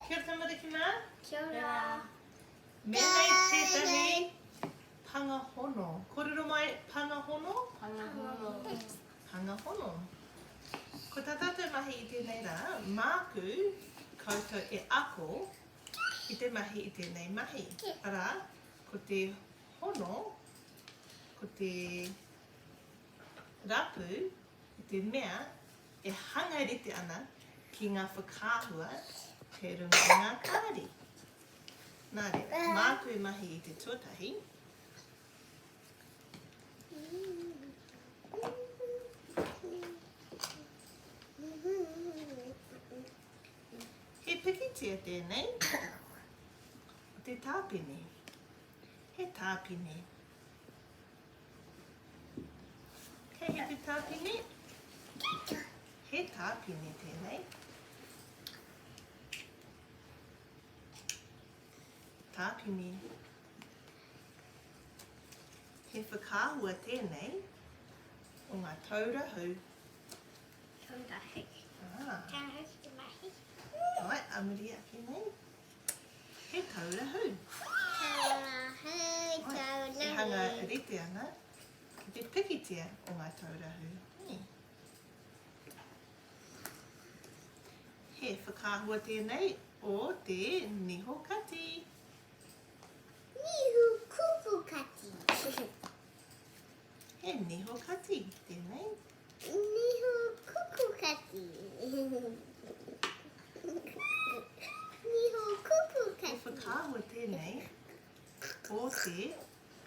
Kia ora tamariki mā. Kia ora. Mēnei tētahi panga hono. Kōrero mai panga hono? Panga hono. Panga hono. Ko tā tātou mahi i tēnei rā, māku koutou e ako i te mahi i tēnei mahi. Arā, ko te hono, ko te rapu i te mea e hanga rite ana ki ngā whakaahua kei runga i ngā kāri. Nā reira, māku e mahi i te tuatahi. He pikitia tēnei o te tāpene. He tāpene. Kei he te tāpine? He tāpine tēnei. Tāpine. He whakaahua tēnei o ngā taura hou. Taura hou. Ah. Taura hou ki te mahi. Ai, a muri ake nei. He taura hou. Taura hou, taura hou. E hanga rite ana ki te pikitia o ngā taura hou. Nē. He whakaahua tēnei o te niho kati. Niho kuku kati. He niho kati tēnei. Niho kuku kati. Niho kuku kati. He whakaahua tēnei o te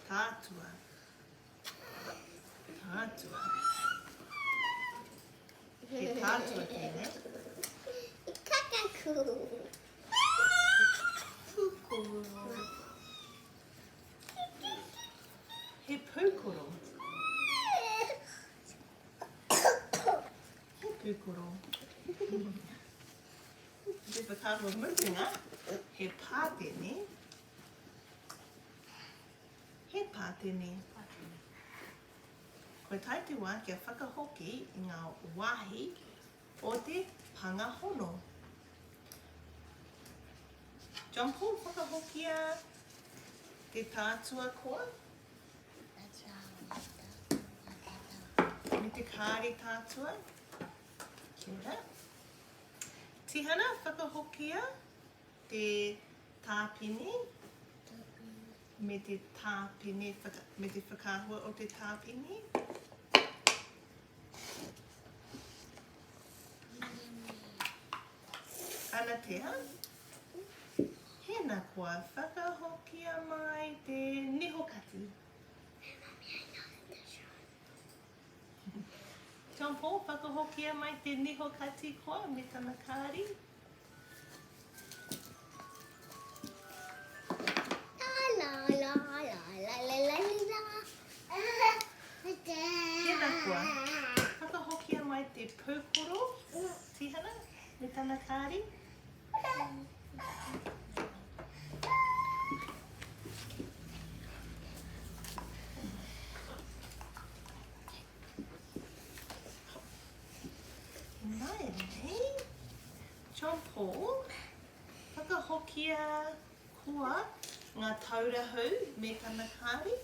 tātua. Tātua. He tātua tēnei. Kakaku. Pūkoro. He pūkoro. He pūkoro. Te whakaaro mutunga, he pātene. He pātene. Kua tae te wā kia whakahoki i ngā wāhi o te panga hono. John Paul, whakahokia te tātua koa. Me te kāri tātua. Kia ora. Tihana, whakahokia te tāpene me te tāpene, me te whakaahua o te tāpene. Anatea, Hena koa whakahokia mai te niho kati. John Paul, whakahokia mai te niho kati koa me tana kāri. La la la la la la la la. Tēnā koa. Whakahokia mai te pūkoro, Tihana, me tana kāri. Ināianei, John Paul, whakahokia koa ngā taura hou me tana kāri.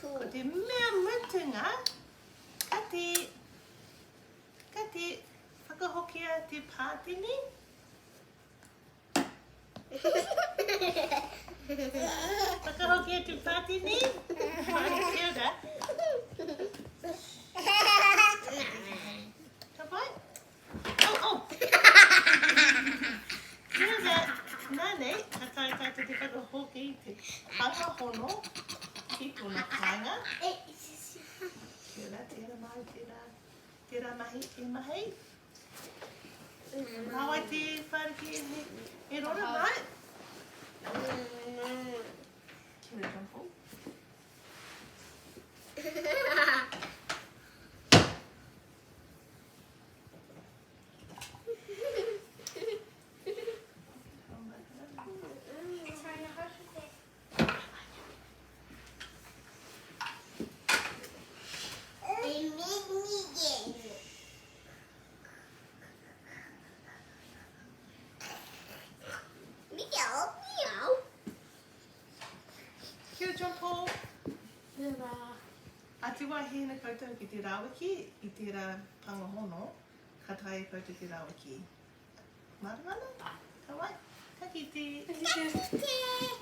Ko te mea mutunga, ka te, ka te whakahokia te pātene. Whakahokia te pātene. Kia ora. Ka pai? Oh, oh! Kia ora. Nā nei, ka tae tātou te whakahoki te whakahono ki tōna kāinga. Kia ora, tērā mai, tērā, tērā mahi e mahi. Nā wai te whāriki e, e rora mai? Kia ora, John Paul. te wā hē ana koutou ki te rāweki i tērā panga hono, ka taea e koutou te rāweki. Mārama ana? Ka wai? Ka kite! Ka kite!